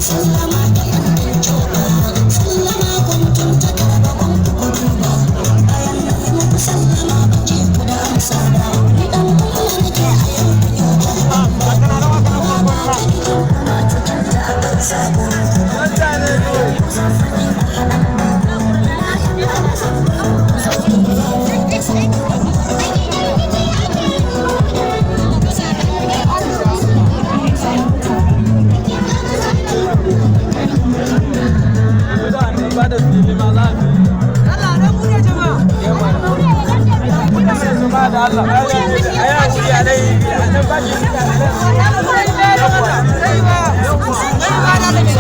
Sallama da yan coba, sallama kuntun ta karba kun ku duba. Bayan na yi muku sallama ban je ku da amsa ba. Ni dan Allah nake a yau kun yi ba. Ba ba ta gidan kuma cikin ta akan sabo. Zan faɗi ku haɗan ba. Na yi ba zan ku sauke ku da sabo. Allah.